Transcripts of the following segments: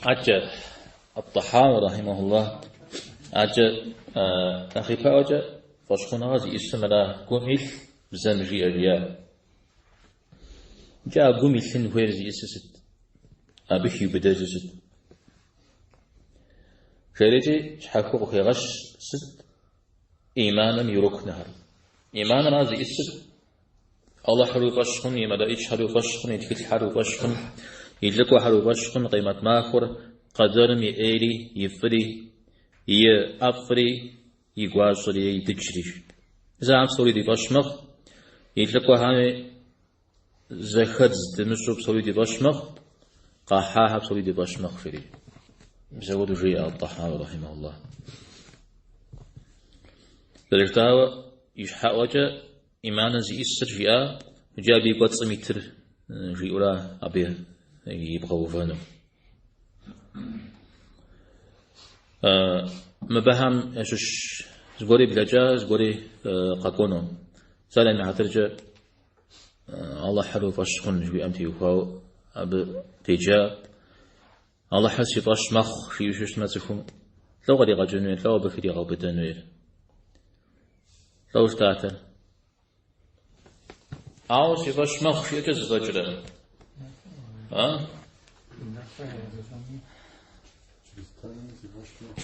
Адэкӏэ Ат-Тахауи рахьимахуллах, адэкӏэ нэхъ ипэӏуэкӏэ фӏэщхъуныгъэ зиӏысыр мыра, гум илъ, бзэм жиӏэ жиӏа. Икӏи а гум илъын хуейр зиӏысыр сыт? Абы хиубыдэжыр сыт? Жерикӏи щхьэхуэу къыхегъэщ сыт иманым и рукнхэр. Иманыр ар зиӏысыр Алыхьыр уи фӏэщ хъун, и мэлэӏичхэр уи фӏэщ хъун, и тхылъхэр уи фӏэщ хъун, и лӏыкӏуэхэр уи фӏэщ хъун, къемэт махуэр, къэдэрым и ӏейри, и фӏыри, и ӏэфӏри, и гуащӏэри, и дыджри. Мис ахэр псори ди фӏэщ мэхъу, и лӏыкӏуэхэми зэхэдз дымыщӏу псори ди фӏэщ мэхъу, къахьахэр псори ди фӏэщ мэхъу, жери. Мис апхуэдэу жеӏэ Ат-Тахауи рахьимахуллах. Зэрыжытӏауэ, ищхьэӏуэкӏэ иманыр зиӏысыр жиӏа, иджы абы и кӏуэцӏым итыр жиӏэурэ абы ибгъэувэну. Мыбыхэм ящыщ зыгуэри блэкӏа, зыгуэри къэкӏуэну. Псалъэм и хьэтыркӏэ Алыхьыр уи фӏэщ хъун жиӏэм теухуауэ абы деджа. Алыхьыр си фӏэщ мэхъу жиӏэу щытмэ цӏыхум лӏо къригъэкӏын хуейр, лӏо абы хригъэубыдэн хуейр. Лӏо жытӏатэр. Ауэ си фӏэщ мэхъу жиӏэкӏэ зэфӏэкӏрэ? А?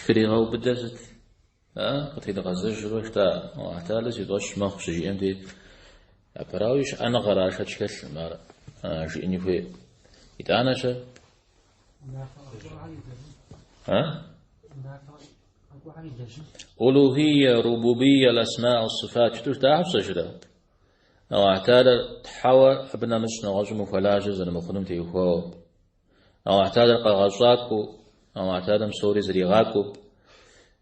Хригъэубыдэ сыт? А? Къытедгъэзэжурэ жытӏа, Алыхь Тэхьэлэ си фӏэщ мэхъу щыжиӏэм дей, япэрауэ и щыӏэныгъэр ар шэч хэлъым, ар жиӏэни хуей. Итӏанэ-щэ? А? Улухия, рубубия, аль-асма, ас-сифат жытӏэу жытӏахэр пщӏэжрэ? Алыхь Тэхьэлэр Тхьэуэ абы нэмыщӏ нэгъуэщӏым ухуэлажьэ зэрымыхъунум теухуауэ. Алыхь Тэхьэлэр къэгъэщӏакӏуэу, Алыхь Тэхьэлэм псори зэригъакӏуэу,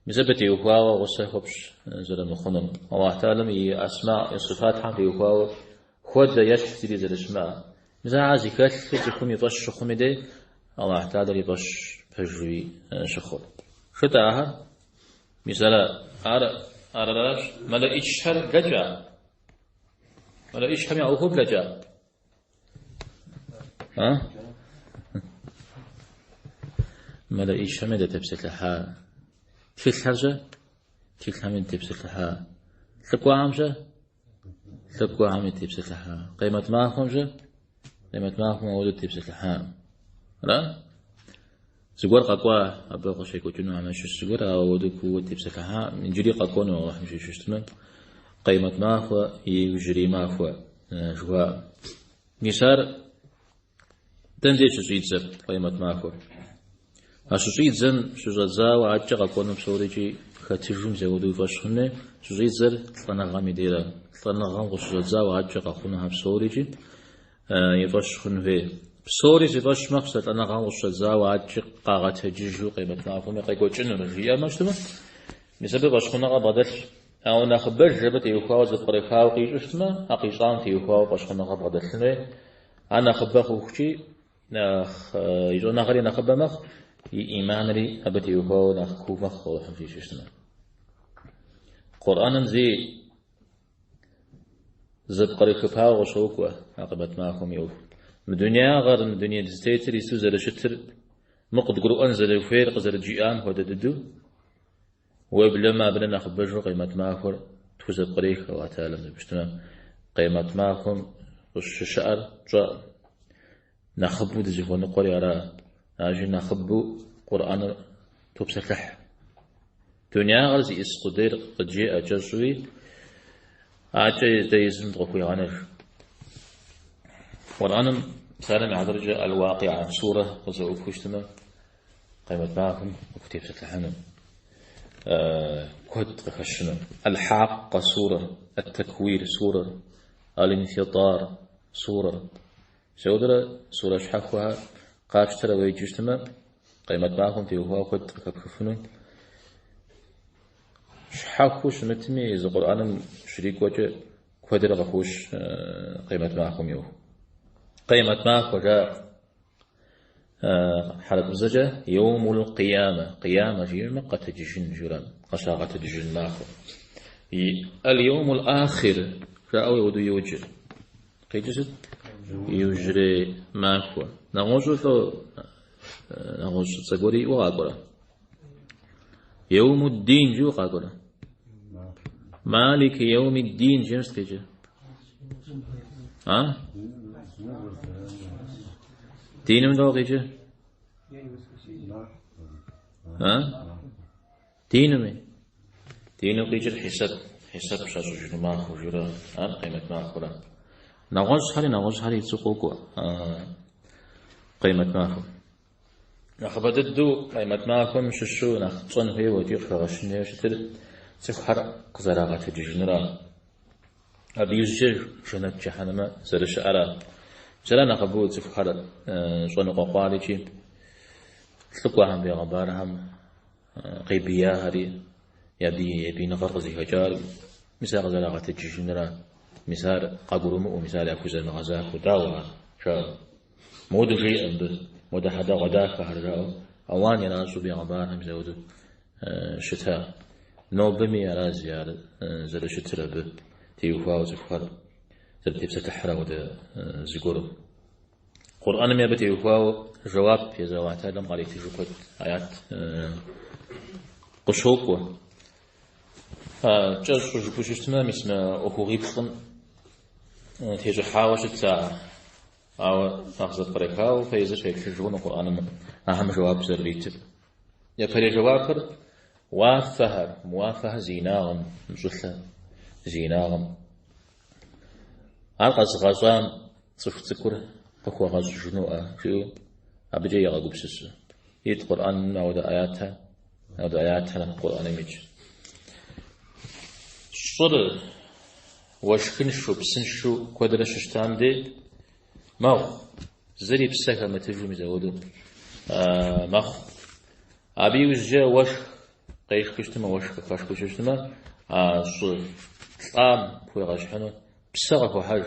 мис абы теухуауэ гъусэ хуэпщӏ зэрымыхъунум. Алыхь Тэхьэлэм и асма, и сифатхэм теухуауэ хуэдэ ещхь зыри зэрыщымыӏэр. Мис ахэр зыхэлъыр цӏыхум и фӏэщ щыхъум и дей, Алыхь Тэхьэлэр и фӏэщ пэжуи щыхъур. Жытӏа ахэр? Мис ара, ар аращ. Мэлэӏичхэр блэкӏа? Мэлэӏичхэм я ӏуэхур блэкӏа? А? Мэлэӏичхэми дытепсэлъыхьа. Тхылъхэр-щэ? Тхылъхэми дытепсэлъыхьа. Лӏыкӏуэхэм-щэ? Лӏыкӏуэхэми дытепсэлъыхьа. Къемэт махуэм-щэ? Къемэт махуэм ауэдэу дытепсэлъыхьа. Ара? Зыгуэр къэкӏуа абы къыщекӏуэкӏынухэм ящыщ зыгуэр, ауэ ауэдэу кууэ дытепсэлъыхьа, иджыри къэкӏуэну Алыхьым жиӏэу щытмэ, къемэт махуэ, иужьрей махуэ жыхуаӏэм. Мис ар дэнэ деж щыщӏидзэр къемэт махуэр? А щыщӏидзэм щыщӏэдзауэ адэкӏэ къэкӏуэну псорикӏи хэтыжу мис ауэдэу уи фӏэщ хъун хуей, щыщӏидзэр лӏэныгъэм и дейра. Лӏэныгъэм къыщыщӏэдзауэ адэкӏэ къэхъунухэр псорикӏи и фӏэщ хъун хуей. Псори си фӏэщ мэхъу сэ лӏэныгъэм къыщыщӏэдзауэ адэкӏи къагъэтэджыжу къемэт махуэми къекӏуэкӏынур, жиӏэмэ щытмэ, мис абы фӏэщхъуныгъэ бгъэдэлъщ. Ауэ нэхъыбэж абы теухуауэ зэпкърыхауэ къищӏу щытмэ, а къищӏам теухуауэ фӏэщхъуныгъэ бгъэдэлъын хуей. Ар нэхъыбэ хъухукӏи, нэхъ и щӏэныгъэри нэхъыбэ мэхъу, и ӏиманри абы теухуауэ нэхъ куу мэхъу Алыхьым жиӏэу щытмэ. Къурӏэным зи зэпкърыхыпауэ къыщокӏуэ а къемэт махуэм и ӏуэху. Мы дунеягъэр, мы дуней дызытетыр исту зэрыщытыр, мы къыдгурыӏуэн зэрыхуейр къызэрыджиӏам хуэдэ дыдэу, уеблэмэ абы нэ нэхъыбэжу къемэт махуэр тхузэпкърех Аллахь Тэхьэлэм жыпӏэу щытмэ, къемэт махуэм къыщыщыӏэр тщӏэкъым. Нэхъыбэу дызыхуэныкъуэри ара, аращи нэхъыбэу Къурӏэныр топсэлъыхь. Дунеягъэр зиӏыс къудейр къыджеӏэ кӏэщӏуи, акӏэ дэ езым дыкъыхуегъэнэж. Къурӏэным псалъэм и хьэтыркӏэ Аль-Уакъиа сурэ къызэӏупхыу щытмэ, къемэт махуэм къыпхутепсэлъыхьыну, куэд къыхэщыну. Аль-Хьакъэ сурэр, Ат-Тэквир сурэр, Аль-Инфитар сурэр. Мис ауэдурэ сурэ щхьэхуэхэр къапщтэрэ уеджэу щытмэ, къемэт махуэм теухуауэ куэд къыхэпхыфыну. Щхьэхуэу щымытми, езы Къурӏэным щрикӏуэкӏэ куэдрэ къыхощ къемэт махуэм и ӏуэху. Къемэт махуэ жаӏэ хьэрыпыбзэкӏэ йоумул къиямэ, къиямэ жиӏэмэ къэтэджыжын жиӏэурэ, къыщагъэтэджыжын махуэ. Аль-йоумул ахир жаӏэу ауэдэу йоджэ. Къикӏыр сыт? Иужьрей махуэ. Нэгъуэщӏу лӏо, нэгъуэщӏ. нэгъуэщӏ цӏэ гуэри иӏэу къакӏуэрэ? Еумуддин жиӏэу къакӏуэрэ? Малики еумиддин жиӏэм сыт къикӏыр? А? Диным дауэ къикӏыр? А? Динми? Диным къикӏыр хьисэп, хьисэп щащӏыжыну махуэ жиӏэурэ, ар къемэт махуэра. Нэгъуэщӏхэри, нэгъуэщӏхэри и цӏэу къокӏуэ къемэт махуэм. Нэхъыбэ дыдэу къемэт махуэм щыщу нэхъ тщӏэн хуейуэ икӏи къыхэгъэщын хуейуэ щытыр цӏыхухэр къызэрагъэтэджыжынура. Абы иужькӏэ жэнэт джыхьэнэмэ зэрыщыӏэра. Мис ара нэхъыбэу цӏыхухэр щӏэныкъуэкъуар икӏи лӏыкӏуэхэм, бегъымбархэм къебияхэри я бий ебииныгъэр къызыхэкӏар мис ар къызэрагъэтэджыжынура, мис ар къагурымыӏуэу, мис ар яхузэмыгъэзахуэу, дауэ ар, жаӏэу. Моуэдэу жеӏэ мыбы, модэ хьэдэгъуэдахэхэр жаӏэу, ауан иращӏу бегъымбархэм мис ауэдэу щыта. Нобэми арази ар зэрыщытыр абы теухуауэ цӏыхухэр зэрытепсэлъыхьыр ауэдэ зыгуэру. Къурӏэнми абы теухуауэ жэуап езы Аллахь Тэхьэлам къаритыжу куэд аят къыщокӏуэ. Кӏэщӏу жыпӏэу щытмэ, мис мы ӏуэхугъиплӏым тещӏыхьауэ щыт ахэр. Ауэ нэхъ зэпкърыхауэ фэ езыр феплъыж хъуну Къурӏэным ахэм жэуап зэрыритыр. Япэрей жэуапыр уафэхэр, мы уафэхэр зи инагъым, мы щӏылъэр зи инагъым. Ар къэзыгъэщӏам цӏыху цӏыкӏур къыхуэгъэщӏыжынуӏэ, жиӏэу абыкӏэ егъэгупсысу. Ит Къурӏэным ауэдэ аятэ, ауэдэ аятэр Къурӏэным итщ. Щӏыр уэшхыншэу, псыншэу куэдрэ щыщытам дей мэгъу, зыри псэ хэмытыжу мис ауэдэу мэхъу. Абы иужькӏэ уэшх къешхыу щытмэ, уэшх къыхэшхыу щытмэ, а щӏы лӏам пхуегъэщхьыну псэ къыхохьэж.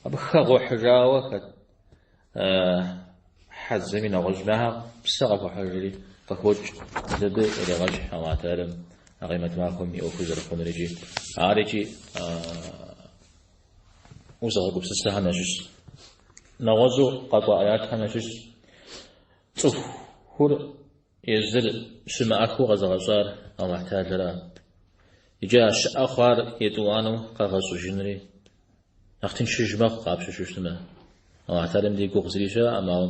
Абы хэгъухьыжауэ хэт хьэдзэми нэгъуэщӏми ахэр псэ къыхохьэжри къыхокӏ. Мис абы ирегъэщхь Аллахь Тэхьэлам а къемэт махуэм и ӏуэхур зэрыхъунур икӏи ар икӏи узыгъэгупсысэхэм ящыщ. Нэгъуэщӏу къэкӏуа аятхэм ящыщ цӏыхур езыр щымыӏэххэу къэзыгъэщӏар Аллахь Тэхьэлара. Иджы а щыӏэ хъуар етӏуанэу къэгъэщӏыжынри нэхъ тыншыж мэхъу къапщыщу щытмэ. Аллахь Тэхьэлам ди гугъу зыри щыӏэкъым, ауэ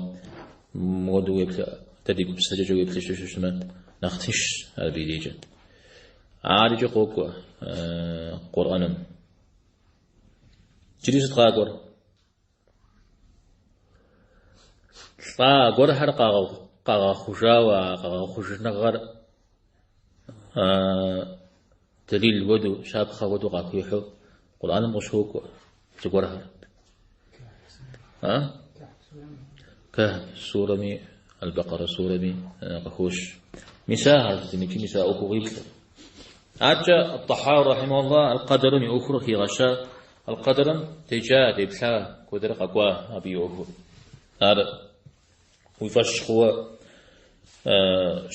мыуэду уеплъ, дэ ди гупсысэкӏэкӏэ уеплъыщу щытмэ, нэхъ тыншщ абы и дежкӏэ. Ар икӏи къокӏуэ Къурӏэным. Иджыри сыт къакӏуэр? Лӏа гуэрхэр къагъэхъужауэ, а къэгъэхъужыныгъэр дэлил хуэдэу, щапхъэ хуэдэу къахуихьу Къурӏэным къыщокӏуэ зыгуэрхэр. Кэхф сурэми, Аль-Бакъарэ сурэми къыхощ. Мис ахэр зымикӏи мис а ӏуэхугъуиплӏыр. Адэкӏэ Ат-Тахьауи рахьимахуллах Аль-Къэдэрым и ӏуэхур къыхигъэща, Аль-Къэдэрым теджа, деплъа, куэдрэ къэкӏуа абы и ӏуэхур. Ар уи фӏэщ хъууэ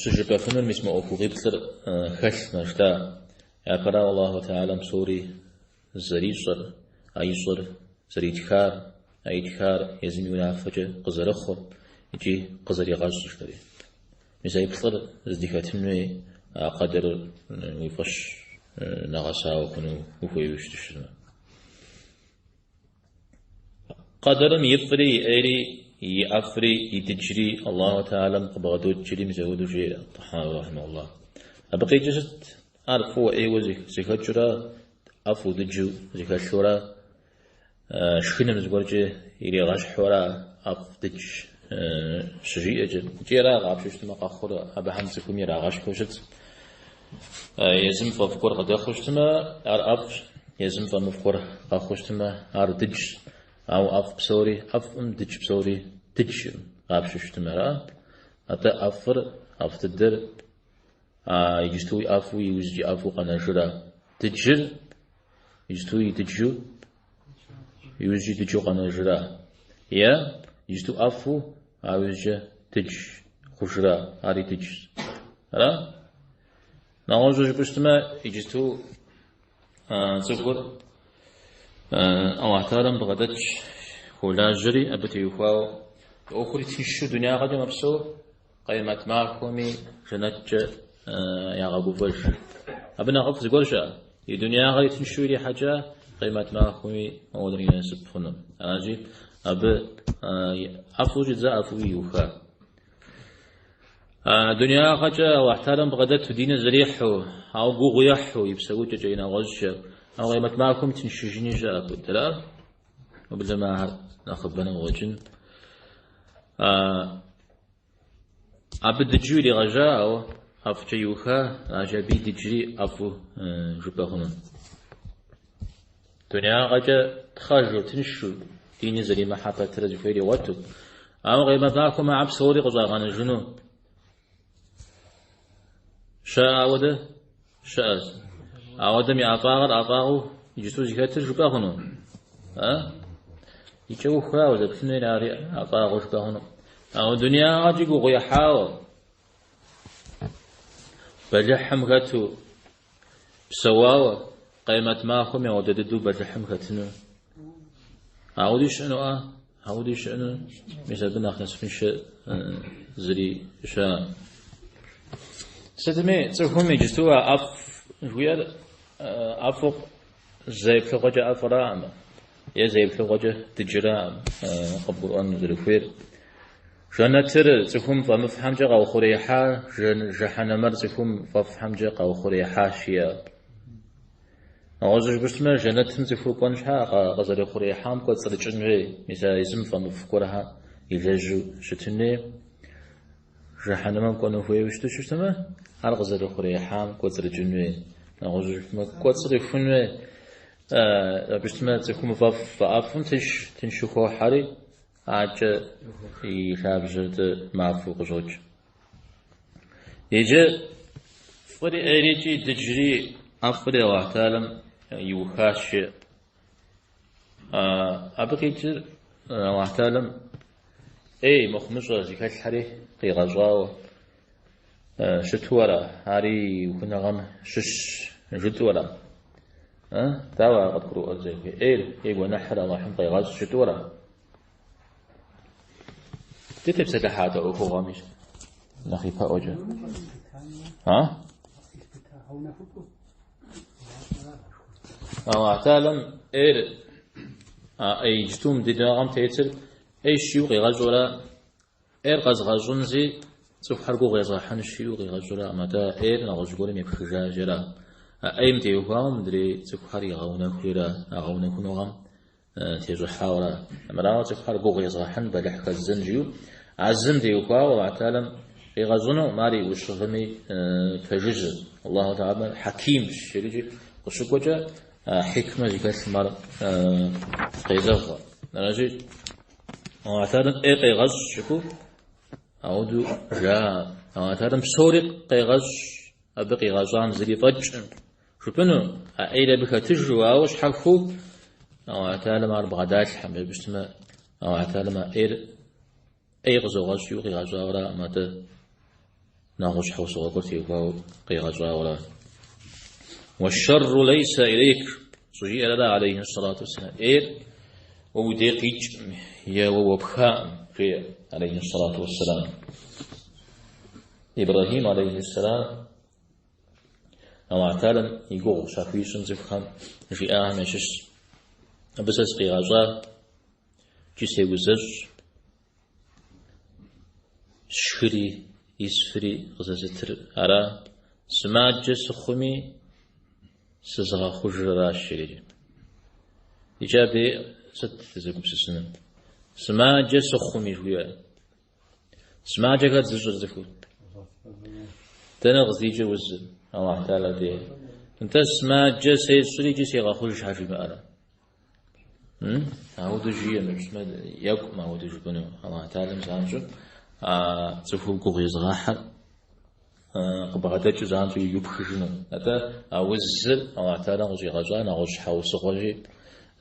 щыжыпӏэфынур мис мы ӏуэхугъуиплӏыр хэлъмэ, жытӏа. Япэрауэ Аллаху Тэхьэлам псори зэрищӏэр, а ищӏэр зэритхар, а итхар езым и унафэкӏэ къызэрыхъур икӏи къызэригъэщӏыр жытӏэри. Мис а иплӏыр здыхэтын хуей а къэдэрыр уи фӏэщ нэгъэсауэ хъуну ухуейуэ щытыщытмэ. Къэдэрым ифӏри и ӏейри, и ӏэфӏри, и дыджри Аллаху Тэхьэлам къыбгъэдокӏри мис ауэдэу жеӏэ Тахьауи рахьимахуллах. Абы къикӏыр сыт? Ар фӏыуэ ӏейуэ зэхэкӏыурэ, ӏэфӏу дыджу зэхэлъурэ, шхыным зыгуэркӏэ иригъэщхьурэ ӏэфӏ дыдж щыжиӏэкӏэ. Икӏи ара къапщтэу щытмэ, къэхъур абыхэм цӏыхум ирагъэщхьу щыт. Езым фӏэфӏ гуэр къыдэхъуу щытмэ, ар ӏэфӏщ, езым фӏэмыфӏ гуэр къэхъуу щытмэ, ар дыджщ. Ауэ ӏэфӏ псори ӏэфӏым, дыдж псори дыджкъым, къапщтэу щытмэ, ара? Атӏэ ӏэфӏыр, ӏэфӏ дыдэр А иджыстуи ӏэфӏу, иужькӏи ӏэфӏу къэнэжыра? Дыджыр иджыстуи дыджу, иужькӏи дыджу къэнэжыра? Е иджысту ӏэфӏу, а иужькӏэ дыдж хъужыра? Ари дыджщ. Ара? Нэгъуэщӏу жыпӏэу щытмэ, иджысту цӏыхур Аллахь Тэхьэлам бгъэдэтщ, хуолажьэри, абы теухуауэ ӏуэхури тыншу дунягъэкӏэ мэпсэу. Къемэт махуэми жэнэткӏэ ягъэгуфӏэж. Абы нэхъыфӏ зыгуэр щыӏэ? И дунеягъэри тыншу ирихьэкӏа, къемэт махуэми ауэдэм и насып хъуну. Аращи, абы ӏэфӏу щӏидза, ӏэфӏуи иуха. Дунеягъэкӏэ Алыхьталэм бгъэдэту, диныр зэрихьэу, ауэ гугъу ехьу, и псэукӏэкӏэ, и нэгъуэщӏкӏэ, ауэ къемэт махуэм тыншыжыни щыӏэ апхуэдэра? Уеблэмэ ахэр нэхъыбэну къыщӏэкӏын. Абы дыджу иригъэжьа, ауэ ӏэфӏкӏэ иуха, аращи абы и дыджри ӏэфӏу жыпӏэ хъуну. Дунеягъэкӏэ тхъэжу, тыншу, диныр зэримыхьэ пэтрэ зыхуейр игъуэту, ауэ къемэт махуэм ахэр псори къыщӏагъэныжыну щыӏэ ауэдэ? Щыӏэщ. Ауэдэм и ӏэфӏагъэр ӏэфӏагъыу иджысту зыхэтыр жыпӏэ хъуну? А? И кӏэухра узэплъынури ари ӏэфӏагъыу жыпӏэ хъуну. Ауэ дунеягъэкӏи гугъу ехьауэ, бэлыхьым хэту псэуауэ, къемэт махуэм ауэдэ дыдэу бэлыхьым хэтыну. Ауэди щыӏэнуӏэ? Ауэди щыӏэну? Мис абы нэхъ насыпыншэ зыри щыӏэ. Сытми, цӏыхум иджысту а ӏэфӏ жыхуиӏэр ӏэфӏу зэ еплъыгъуэкӏэ ӏэфӏыраӏым е зэ еплъыгъуэкӏэ дыджыраӏым къыбгурыӏуэну зэрыхуейр. Жэнэтыр цӏыхум фӏэмыфӏхэмкӏэ къаухъуреихьа, жыхьэнэмэр цӏыхум фӏэфӏхэмкӏэ къаухъуреихьащ жиӏэ. Нэгъуэщӏу жыпӏэу щытмэ, жэнэтым цӏыхур кӏуэн щхьа къызэрыухъуреихьам кӏуэцӏрыкӏын хуей, мис а езым фӏэмыфӏ гуэрхэр илэжьу щытын хуей. Жыхьэнэмэм кӏуэну хуейуэ щыту щытмэ, ар къызэрыухъуреихьам кӏуэцӏрыкӏын хуей. Нэгъуэщӏу жыпӏэмэ, кӏуэцӏрыхун хуей. Абы щытмэ, цӏыхум фӏэфӏ фӏэӏэфӏым тынш, тыншу хохьэри, акӏэ и лъабжьэр мафӏэу къыщӏокӏ. Иджы фӏыри ӏейри икӏи дыджри ӏэфӏри Алыхьталэм иухащ жеӏэ. Абы къикӏыр Алыхьталэм ӏей мыхъумыщӏэ зыхэлъхэри къигъэщӏауэ щыту ара, ари ухыныгъэм щыщ жытӏэу ара? Дауэ ар къыдгурыӏуэр зэрыхуейр? ӏейр е гуэныхьыр Алыхьым къегъэщӏ жытӏэу ара? Дытепсэлъыхьа а ӏуэхугъуэми нэхъ ипэӏуэкӏэ. А? Алыхьталэм ӏейр а ӏей иджытум дунеягъэм тетыр ӏейщ жиӏэу къигъэщӏурэ, ӏейр къэзгъэщӏынщи, цӏыхухэр гугъу езгъэхьынщ жиӏэу къигъэщӏураӏым, атӏэ ӏейр нэгъуэщӏ гуэрым епхыжащ ара. А ӏейм теухуауэ мыдрей цӏыхухэр игъэунэхуира, а гъэунэхуныгъэм тещӏыхьауэра. Армырауэ цӏыхухэр гугъу езгъэхьын, бэлыхь хэздзэн жиӏэу, а зым теухуауэ Алыхьталэм къигъэщӏынукъым, ар и ӏущыгъэми пэжыжьэ. Аллаху Тэхьэлэ хьэкимщ жери къыщыкӏуэкӏэ хьикмэ зыхэлъым ар къезэгъ. Аращи, Алыхьталэм ӏей къегъэщӏ жыпӏэу, ауэдэу жаӏэ. Алыхьталэм псори къегъэщӏ, абы къигъэщӏам зыри фӏэкӏкъым. Жыпӏэну, а ӏейр абы хэтыжу, ауэ щхьэхуэу Алыхьталэм ар бгъэдалъхьэм, жыпӏэу щытмэ, Алыхьталэм а ӏейр ӏей къызогъэщӏ жиӏэу къигъэщӏауэраӏым, атӏэ нэгъуэщӏ щхьэусыгъуэ гуэр теухуауэ къигъэщӏауэра. Уэщэрру лейсэ илейк, щӏыжиӏэр ара, алейхи сэлату уэсселам, ӏейр уэ уи дей къикӏкъым е уэ уэпхаӏым, жеӏэ, алейхи сэлату уэсселам. Ибрэхьим, алейхи сэлам, Алыхьталэм и гугъу щахуищӏым цӏыхухэм жиӏахэм ящыщщ. Абы сэ сыкъигъэщӏа икӏи сеузэщӏ, сшхыри, исфри къызэзытыр ара, сымаджэ сыхъуми сызыгъэхъужыр аращ, жери. Иджы абы сыт дызэгупсысынур? Сымаджэ сыхъуми, жыхуиӏэр. Сымаджэ хэт зыщӏыр цӏыхур? Дэнэ къыздикӏыр узыр? Аллахь Тэхьэлэ дей. Нтӏэ сымаджэ сещӏри икӏи сегъэхъуж щхьэ жимыӏэрэ? Ауэдэу жиӏэмэ, пщымэ, екӏукъым ауэдэу жыпӏэну. Аллахь Тэхьэлэм занщӏэу а цӏыхур гугъу езыгъэхьыр къыбгъэдэкӏыу занщӏэу иупхыжыну. Атӏэ а узыр Аллахь Тэхьэлэм къыщӏигъэщӏа нэгъуэщӏ щхьэусыгъуэщи,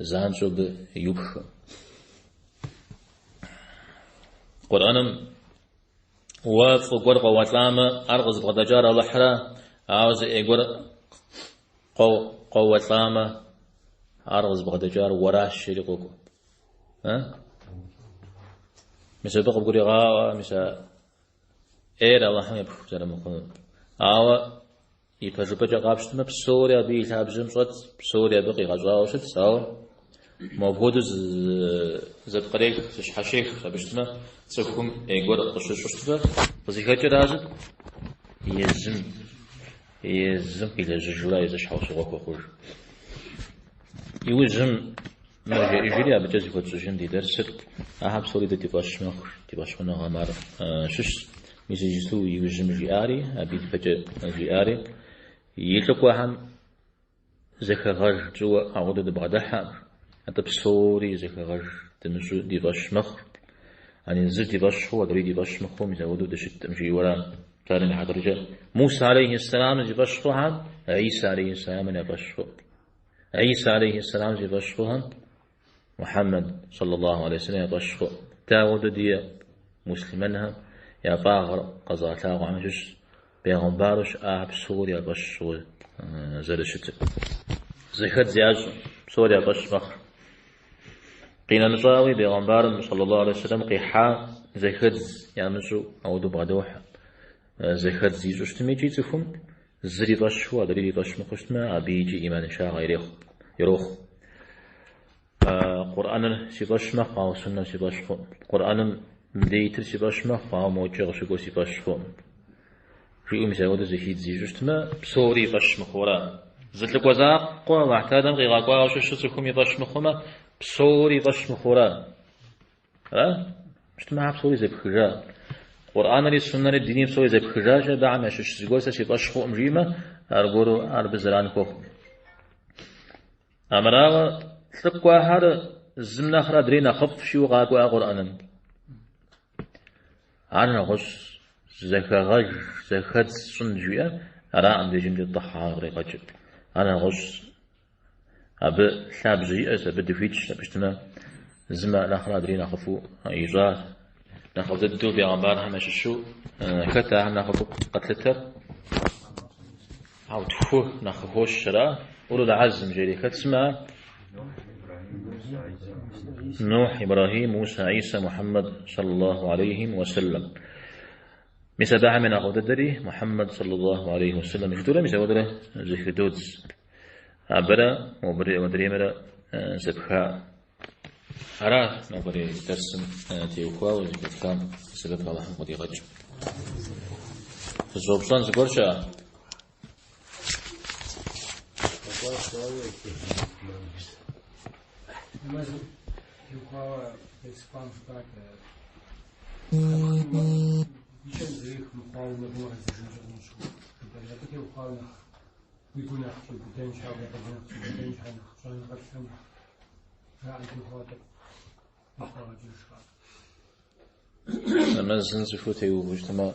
занщӏэу абы иупхкъым. Къурӏэным уэ фӏы гуэр къоуэлӏамэ, ар къызыбгъэдэкӏар Алыхьра, ауэ зы ӏей гуэр къоуэлӏамэ, ар къызыбгъэдэкӏар уэращ, жери къокӏуэ. Мис абы къыбгуригъаӏуэ, мис а. ӏейр Алыхьым епх зэрымыхъунур. Ауэ ипэжыпӏэкӏэ къапщтэмэ, псори абы и лъабжьэм щӏэт, псори абы къигъэщӏауэ щытщ, ауэ мопхуэдэу зэпкърех, зыщхьэщех абы щытмэ, цӏыхум ӏей гуэр къыщыщӏу щытмэ, къызыхэкӏыр сыт? Езым, езым къилэжьыжурэ езыр щхьэусыгъуэ хуэхъуж. Иужьым мыр жеӏэжри, абыкӏэ зыхуэтщӏыжын ди дэрсыр, ахэр псори дэ ди фӏэщ мэхъу, ди фӏэщхъуныгъэм ар щыщщ. Мис иджысту иужьым жиӏари, абы ипэкӏэ жиӏари, и лӏыкӏуэхэм зэхэгъэж тщӏыуэ ауэдэу дыбгъэдыхьэкъым, атӏэ псори зэхэгъэж дымыщӏу ди фӏэщ мэхъу. Ани зыр ди фӏэщ хъуу, адрей ди фӏэщ мыхъуу, мис ауэдэу дыщыткъым жиӏэу ара. Псалъэм и хьэтыркӏэ, Мусэ алейхи сэлам зи фӏэщ хъухэм, Исэ алейхи сэламыр я фӏэщ хъу. Исэ алейхи сэлам зи фӏэщ хъухэм, Мухьэммэд саллаллаху алейхи вассалам я фӏэщ хъу. Дэ ауэдэу ди муслъымэнхэм я фӏагъыр къэзыгъэлъагъуэхэм ящыщщ бегъымбару щыӏахэр псори я фӏэщ хъууэ зэрыщытыр. Зэхэдз ящӏым, псори я фӏэщ мэхъу. Къинэмыщӏауи бегъымбарым саллаллаху алейхи вассалам къихьа зэхэдз ямыщӏу ауэдэу бгъэдохьэ. Зэхэдз ищӏу щытми икӏи цӏыхум зыр и фӏэщ хъу, адрейр и фӏэщ мыхъуу щытмэ, абы икӏи ӏиманыншагъэ ирохъу. Къурӏэныр си фӏэщ мэхъу, ауэ суннэр си фӏэщ хъуӏым. Къурӏэным мыдей итыр си фӏэщ мэхъу, ауэ мокӏэ къыщыкӏуэр си фӏэщ хъуӏым. Жиӏэу мис ауэдэу зэхидз ищӏу щытмэ, псори и фӏэщ мыхъуура. Зы лӏыкӏуэ закъуэ Алыхь Тэхьэлам къигъэкӏуауэ щыщу цӏыхум и фӏэщ мыхъумэ, псори и фӏэщ мыхъуура. Ара? Щытмэ, ахэр псори зэпхыжа. Къурӏэнри, суннэри, дини псори зэпхыжащи, абыхэм ящыщ зыгуэр сэ си фӏэщ хъуӏым жиӏэмэ, аргуэру ар абы зэран хуохъу. Армырауэ, лӏыкӏуэхэр зым нэхърэ адрей нэхъыфӏ жиӏэу къакӏуэӏэ Къурӏэным. Ар нэгъуэщӏ зэхэгъэж, зэхэдз щӏын жиӏэ, араӏым дежымкӏэ Тӏэхьауи къригъэкӏыр. Ар нэгъуэщӏ абы лъабжьэ иӏэщ, абы дыхуитщ, абы щытмэ, зым нэхърэ адрей нэхъыфӏу ищӏа. Нэхъыфӏ дыдэу бегъымбархэм ящыщу хэт ахэм нэхъыфӏу къэтлъытэр? Ау тху нэхъ къыхощ ара? Улул азм жери хэт сымэ ар? Нухь, Ибрахим, Муса, Иса, Мухьэммэд саллаллаху алейхи уэсэлэм. Мис абыхэм я нэхъыфӏ дыдэри Мухьэммэд саллаллаху алейхи уэсэлэм жытӏэурэ мис ауэдэрэ зэхыдодз. Абырэ модреймрэ зэпха. Ара нобэрей дэрсым теухуауэ зэхэтхам сэбэп Алыхьым къыдигъэкӏ. Фыщӏэупщӏэн зыгуэр щыӏэ? Нэмэзым теухуауэ дерс кӏуам жыпӏат, и кӏэм зэрих мыхъуауэ унэм игъэзэжынкӏэ хъунущ. Абы теухуауэ нэхъ уи гу нэхъ теубыдэн щхьэ, уи акъыл нэхъ теубыдэн щхьэ, нэхъ щӏэныгъэлӏхэм нэхъ жаӏэм теухуауэ тӏэкӏу нэхъ къэгъэкӏыж. Нэмэзым цӏыхур теувэу щытмэ,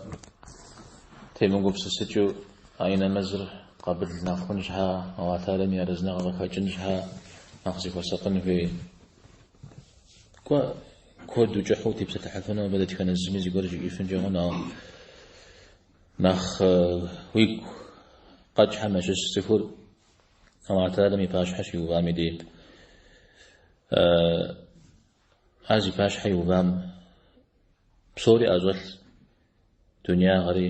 темыгупсысыкӏыу а и нэмэзыр къабыл нэхъ хъун щхьа, Аллахь Тэхьэлам и арэзыныгъэ къыхэкӏын щхьа, нэхъ зыхуэсакъын хуей. Кӏуэ, куэду кӏыхьу тепсэлъыхьыфыну абы дэтхэнэ зыми зыгуэр жиӏэфынкӏэ хъуну, ауэ нэхъ уигу къэкӏхэм ящыщ цӏыхур Аллахь Тэхьэлам и пащхьэ щиувам и дей. Ар зи пащхьэ иувам псори ӏэщӏэлъ, дунягъэри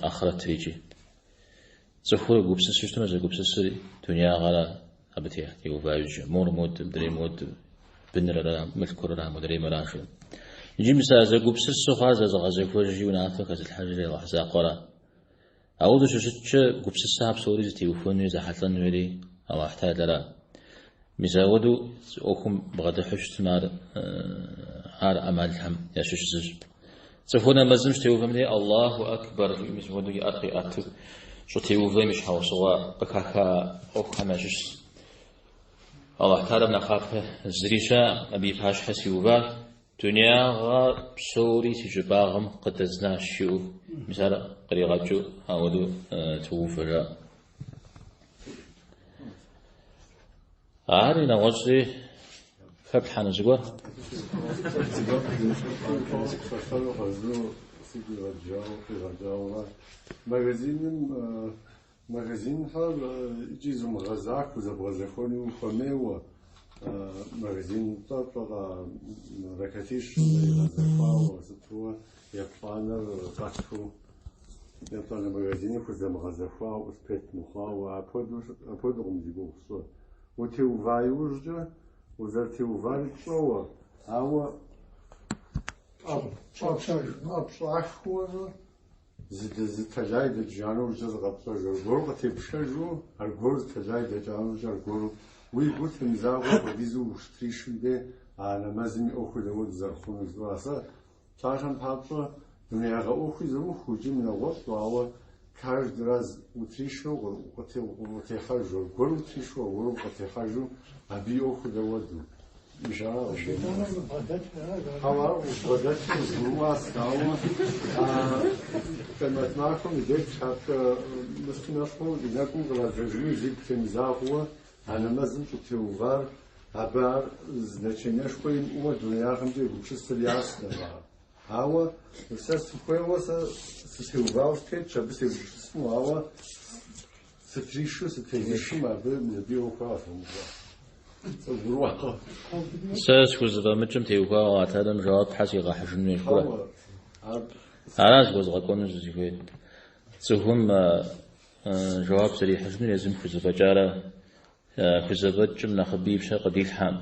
ахърэтри икӏи. Цӏыхур гупсысу щытмэ, зэгупсысыр дунягъэра абы теува иужькӏэ. Мор модым, мыдрей модым, быныр ара, мылъкур ара, модрейм ара жиӏэу. Иджы мис а зэгупсысу хъуар зэзыгъэзэхуэжри унафэ хэзылъхьэжри Алыхь закъуэра. Ауэдэу щыщыткӏэ гупсысэхэр псори зытеухуэнури зэхьэлӏэн хуейри Алыхь Тэхьэлара. Мис ауэдэу ӏуэхум бгъэдыхьу щытмэ, ар ӏэмалхэм ящыщ зыщ. Цӏыхур нэмэзым щытеувэм дей Аллаху Акбар жиӏэу мис мыпхуэдэу и ӏэр къиӏэту щӏытеувэм и щхьэусыгъуэ къыхаха ӏуэхухэм ящыщщ. Алыхь Тэхьэлам нэхъапэ зыри щыӏэкъым, абы и пащхьэ сиуващ. Дунягъэ псори си щӏыбагъым къыдэзнащ жиӏэу, мис ар къригъэкӏыу ауэдэу тоувэ жаӏэ. Ари нэгъуэщӏри хэплъхьэну зыгуэр? Магазиным Магазинхэр икӏи зумыгъэзахуэу, зэбгъэзэхуэну ухуэмейуэ, магазин тӏэкӏуэрэ рэкатищ зэригъэзэхуауэ сытуэ. Еплӏанэр къэту, еплӏанэ магазиныр хузэмыгъэзэхуауэ, успеть мыхъуауэ, апхуэдэукъым зи гугъу сщӏыр. Утеува иужькӏэ, узэрытеувари пщӏэуэ, ауэ къэпщӏахыурэ зы тэлай дэкӏыжа нэужькӏэ зыкъэпщӏэжу, аргуэру къытепшэжу, аргуэру зы тэлай дэкӏа нэужькӏэ аргуэру уи гур темызагъэу апхуэдизу ущытришым де а нэмэзым и ӏуэхур дауэду зэрыхъунур жыпӏа. Сэ псалъэм папщӏэ дунеягъэ ӏуэхуи зумыхуэу икӏи мынэгъуэщӏу, ауэ каждый раз утришэу укъытехьэжу, аргуэру утришу, аргуэру укъытехьэжу, абы и ӏуэхур дауэду. Шейтӏаныр бгъэдэтыр ара? Хьэуэ, ар бгъэдэтыр къызгурыӏуащ, ауэ къемэт махуэм и деж шапкӏэ мыстым ещхьу и нэкӏум кърадзэжыну зигу темызагъэуэ а нэмэзым щӏытеувар, абы ар значениешхуэ имыӏэуэ дунеягъэмкӏэ егупсысыр яснэ ар. Ауэ сэ сыхуейуэ сэ сытеувауэ сытетщ, абы сегупсысыну, ауэ сытришу, сытезышым абы абы и ӏуэхур къызгурымыӏуа. Къызгурыӏуакъым. Сэ схузэфӏэмыкӏым теухуауэ Алыхьталэм жэуап щхьэ сигъэхьыжыну ещхьурэ. Аращ хуэзгъэкӏуэну сызыхуейр. Цӏыхум жэуап зэрихьыжынур езым хузэфӏэкӏарэ хузэфӏэкӏым нэхъыби и пщэ къыдилъхьэм.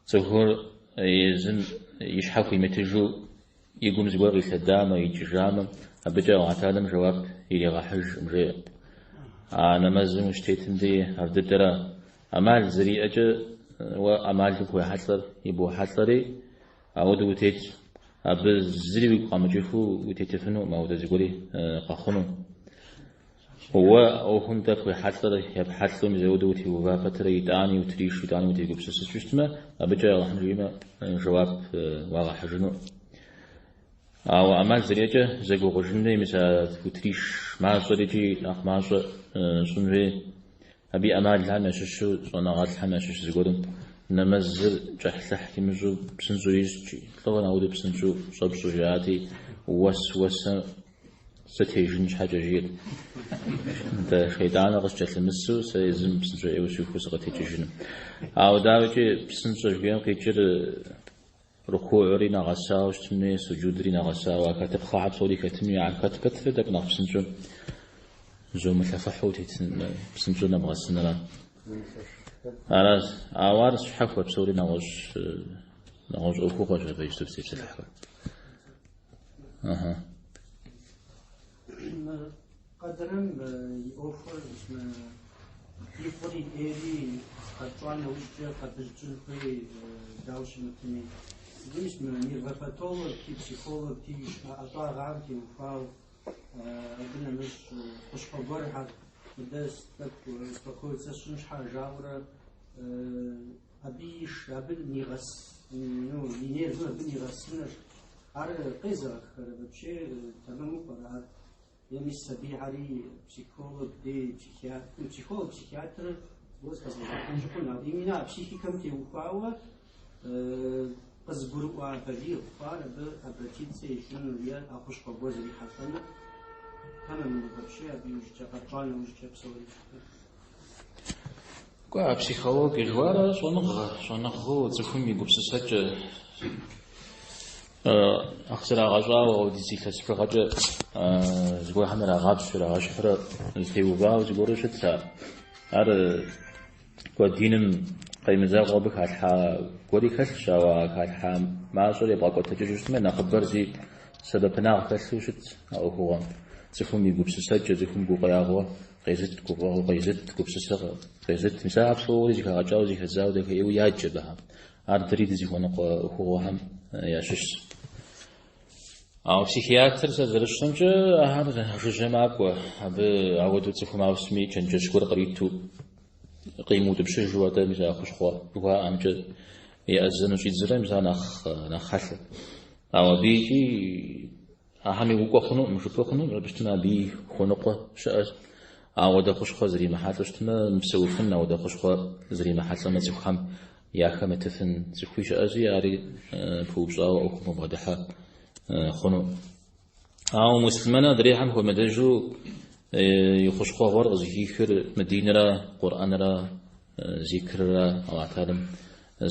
Цӏыхур езым и щхьэ хуимытыжу и гум зыгуэр къилъэдамэ, икӏыжамэ, абыкӏэ Алыхьталэм жэуап иригъэхьыжкъым, жеӏэ. А нэмэзым ущытетым дей ар дыдэра. ӏэмал зэриӏэкӏэ уэ ӏэмалу пхуехьэлӏэр ибохьэлӏэри, ауэдэу утетщ. Абы зыри уигу къэмыкӏыхыу утетыфынукъым, ауэдэ зыгуэри къэхъуну. Уэ ӏуэхум тӏэ пхуехьэлӏэр епхьэлӏэу мис ауэдэу утеува пэтрэ итӏани утришу, итӏани утегупсысыкӏыу щытмэ, абыкӏэ Алыхьым жиӏэмэ жэуап уагъэхьыжыну. Ауэ ӏэмал зэриӏэкӏэ зэгугъужын хуей, мис а утриш мащӏэр икӏи нэхъ мащӏэ щӏын хуей. Абы и ӏэмалхэм ящыщу, щӏэныгъэлӏхэм ящыщ зыгуэрым нэмэзыр кӏыхьлӏыхь имыщӏу псынщӏэу ищӏкӏи, лӏо ауэдэу псынщӏэу щӏэпщӏыр жаӏати, уэсуэсэ сытежын щхьэкӏэ жиӏэрт. Нтӏэ, шейтӏаныр къыскӏэлъымысу, сэ езым псынщӏэ ӏейуэ сиухыу сыкъытекӏыжыну. Ауэ дауикӏи псынщӏэ жыхуиӏэм къикӏыр рукугьри нэгъэсауэ щытын хуей, суджудри нэгъэсауэ, а хэтыпхъэхэр псори хэтын хуей, ар хэт пэтрэ тӏэкӏу нэхъ псынщӏэу зумылъэфыхьу утетын, псынщӏэу нэбгъэсынра. Аращ. Ауэ ар щхьэхуэ псори нэгъуэщӏ нэгъуэщӏ ӏуэхугъуэщ абы иджыпсту дызытепсэлъыхьхэр. Аха. Мы къэдырым и ӏуэхур ифӏри ӏейри къэтщӏа нэужькӏэ къабыл тщӏын хуей дауэ щымытми. Мис мы нервопатологи, психологи ӏэщӏагъэхэм теухуауэ абы нэмыщӏ хущхъуэ гуэрхэр мыдэ тӏэкӏу успокоиться сщӏын щхьэ жаӏэурэ абы иш, абы нигъэс, ну, и нервыр абы нигъэсыныр. Ар къезэгъхэр вообще тэмэму пӏэрэ ар? Е мис сабийхэри психолог дей, психиатр, ну, психолог, психиатрыр зыгуэр зэхэзгъэкӏынкӏи хъун, ауэ именно а психикэм теухуауэ къызыгурыӏуа балигъ хъуар абы обратиться ищӏыну е а хущхъуэ гуэр зрихьэлӏэныр тэмэму вообще абы иужькӏэ, къэтщӏа нэужькӏэ псори. Кӏуэ, а психологие жыхуаӏэр щӏэныгъэ, щӏэныгъэу цӏыхум и гупсысэкӏэ нэхъ зрагъэщӏауэ апхуэдиз илъэс бжыгъэкӏэ зыгуэрхэм ирагъапщэу, ирагъэщхьурэ зытеувауэ зыгуэру щытщ ар. Ар кӏуэ диным къемызэгъыу абы халъхьа гуэри хэлъщ, ауэ а халъхьа мащӏэр ебгъэкӏуэтэкӏыжу щытмэ, нэхъыбэр зи сэбэпынагъ хэлъу щытщ а ӏуэхугъуэм. Цӏыхум и гупсысэкӏэ, цӏыхум гукъеягъуэ къезыт, гуфӏэгъуэ къезыт, гупсысэ къезыт. Мис ахэр псори зэхагъэкӏауэ, зэхэдзауэ дахэӏейуэ ядж абыхэм. Ар дэри дызыхуэныкъуэ ӏуэхугъуэхэм ящыщщ. Ауэ психиатр сэ зэрысщӏэмкӏэ, ахэр жыжьэ макӏуэ. Абы ауэдэу цӏыхум ауэ сытми чэнджэщ гуэр къриту, къимыутӏыпщыжу, атӏэ мис а хущхъуэ жыхуаӏэмкӏэ еӏэзэну щӏидзэрэ, мис ар нэхъ хьэлъэ. Ауэ абы икӏи Ахэми укӏуэ хъунукъым, жыпӏэ хъунукъым, абы щытмэ абыи хуэныкъуэ щыӏэщ. Ауэдэ хущхъуэ зримыхьэлӏэу щытмэ, мыпсэуфын, ауэдэ хущхъуэ зримыхьэлӏэмэ, цӏыхухэм яхэмытыфын цӏыхуи щыӏэщи, ари пыупщӏауэ ӏуэхум убгъэдыхьэ хъуну. Ауэ муслъымэныр адрейхэм хуэмыдэжу и хущхъуэгъуэр къызыхихыр мы динра, Къурӏэнра, зикрра, Алыхь Тэхьэлам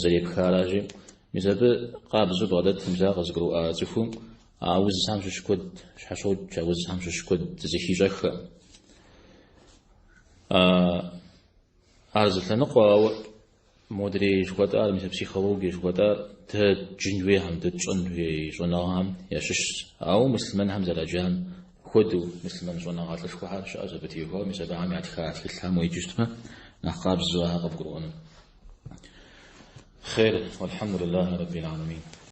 зэрепхаращи, мис абы къабзэу бгъэдэт, мис ар къызыгурыӏуа цӏыхум. А узхэм щыщ куэд щхьэщокӏ, а узхэм щыщ куэд зыхищӏэххэкъым. Ар зы лъэныкъуэ, ауэ модрей жыхуэтӏар, мис а психологие жыхуэтӏар, дэ дджын хуейхэм, дэ тщӏэн хуей щӏэныгъэхэм ящыщщ. Ауэ муслъымэнхэм зэраджам хуэдэу муслъымэн щӏэныгъэлӏышхуэхэр щыӏэщ абы теухуауэ, мис абыхэм ятха тхылъхэм уеджэу щытмэ, нэхъ къабзэу ахэр къыбгурыӏуэну. Хъер, уэлхьэмдулиллахи раббил аламин.